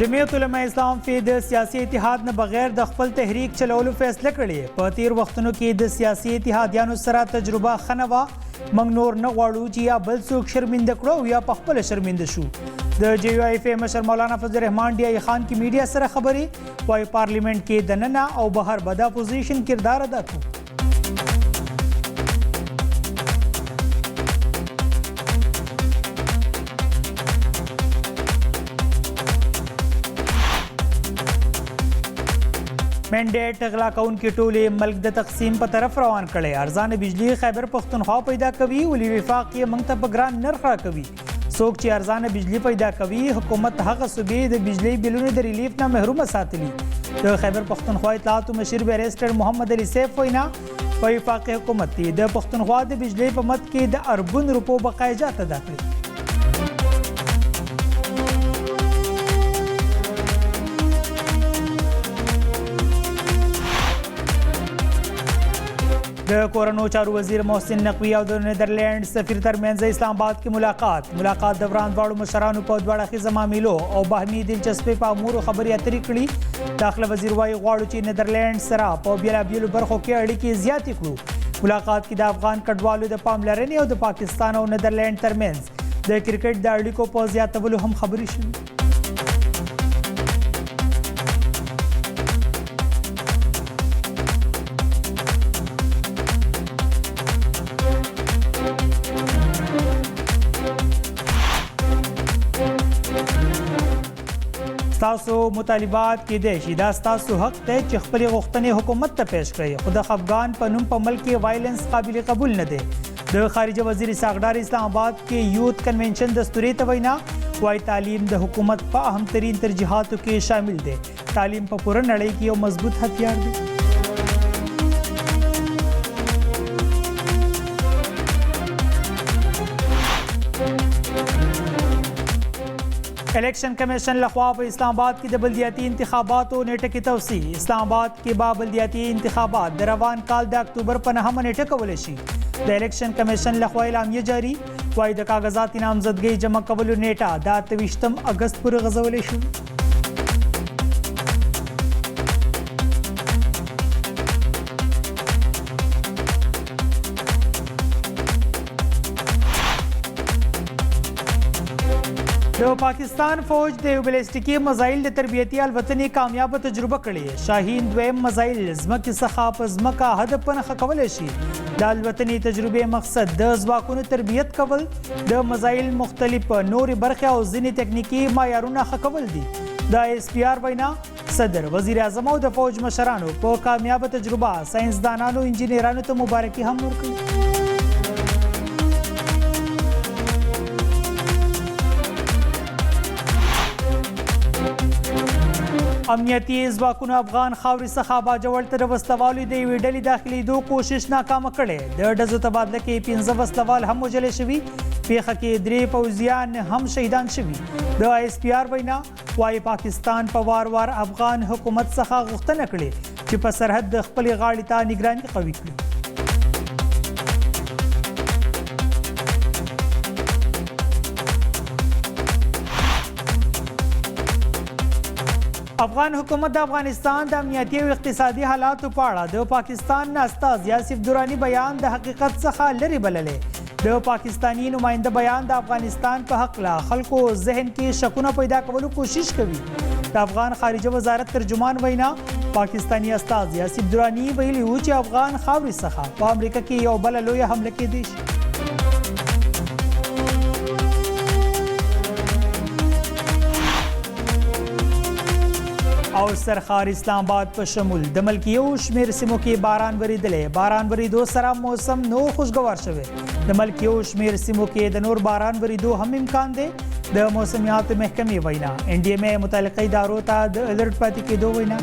جمعیت علماء اسلام فی د سیاسي اتحاد نه بغیر د خپل تحریک چلولو فیصله کړې. په تیر وختونو کې د سیاسي اتحادیانو سره تجربه ښه نه وه. موږ نور نه غواړو چې یا بل څوک شرمنده کړو او یا په خپله شرمنده شو. د جې یو آی اف مشر مولانا فضل الرحمن ډي آی خان کې میډیا سره خبرې، وایي پارلیمنت کې دننه او بهر به د اپوزیشن کردار ادا کړو. منډیټ غلا کوونکي ټولې ملک د تقسیم په طرف روان کړي. ارزانه بجلی خیبر پښتونخوا پیدا کوي، ولې وفاق یې موږ ته په ګران نرخ راکوي. څوک چې ارزانه بجلی پیدا کوي، حکومت هغه صوبې د بجلی بلونو د ریلیف نه محرومه ساتلي. د خیبر پښتونخوا اطلاعاتو مشیر بیرسټر محمد علي سیف وینا، په وفاقي حکومت کې د پښتونخوا د بجلی په مد کې د اربونو روپو بقایجات ادا کړي. د کورنو چارو وزیر محسن نقوي او د نیدرلینډ سفیر ترمنځ اسلام آباد کې ملاقات. ملاقات دوران دواړو مشرانو په دوه اړخیزه معاملو او باهمي دلچسپۍ په امورو خبرې اترې کړي. داخله وزیر وایي غواړو چې نیدرلینډ سره په بېلابېلو برخو کې اړیکې زیاتې کړو. ملاقات کې د افغان کډوالو د پاملرنې او د پاکستان او نیدرلینډ ترمنځ د کرکټ د اړیکو په زیاتولو هم خبرې شوي. ستاسو مطالبات کېدای شي، دا ستاسو حق دی چې خپلې غوښتنې حکومت ته پیش کړئ، خو د خفګان په نوم په ملک کې وایلنس قابل قبول نه دی. د خارجه وزیر اسحاق ډار اسلام آباد کې یوت کنونشن دستورې ته وینا، وایي تعلیم د حکومت په اهم ترین ترجیحاتو کې شامل دی. تعلیم په پوره نړۍ کې یو مضبوط هتیار دی. الیکشن کمیشن لخوا په اسلام آباد کې د بلدیاتي انتخاباتو نیټه کې توسیع. اسلام آباد کې به بلدیاتي انتخابات د روان کال د اکتوبر په 9مه نیټه کول شي. د الیکشن کمیشن لخوا اعلامیه جاري، وایي د کاغذاتي نامزدګۍ جمع کولو نیټه د 28 اګست پورې غځولی شي. د پاکستان فوج د یو بلیسټیکي مزایل د تربیتي الوتنې کامیابه تجربه کړې. شاهین دویم مزایل ځمکې څخه په ځمکه هدف په نښه کولی شي. د الوتنې تجربې مقصد د ځواکونو تربیت کول، د مزایل مختلف نورې برخې او ځینې تکنیکي معیارونه ښه کول دي. د آی اس پي آر وینا، صدر، وزیراعظم او د فوج مشرانو په کامیابه تجربه ساينسدانانو، انجینرانو ته مبارکي هم ورکړي. امنیتي ځواکونو افغان خاورې څخه باجوړ ته د وسلوالو د یوې ډلې داخلېدو کوشش ناکامه کړی. د ډزو تبادله کې 5 وسلوال هم وژل شوي. پیښه کې 3 پوځیان هم شهیدان شوي. د آی اس پي آر وینا، وایي پاکستان په وار وار افغان حکومت څخه غوښتنه کړې چې په سرحد د خپلې غاړې ته نګراني قوي کړي. افغان حکومت د افغانستان د امنیتي او اقتصادي حالاتو په اړه د پاکستان استازي آصف دراني بیان د حقیقت څخه لرې بللی. د پاکستاني نماینده بیان د افغانستان په حقله خلکو ذهن کې شکونه پیدا کولو کوشش کوي. د افغان خارجه وزارت ترجمان وینا، پاکستاني استازي آصف دراني ویلي وو چې افغان خاورې څخه په امریکا کې یو بله لویه حمله کېدای شي. او سرخار اسلام آباد په شمول د ملک یو شمېر سیمو کې باران ورېدلی. باران ورېدو سره موسم نور خوشګوار شوی. د ملک یو شمېر سیمو کې د نور باران ورېدو هم امکان دی. د موسمیاتو محکمې وینا، ان ډي ایم ای متعلقه ادارو ته د الرټ پاتې کېدو وینا.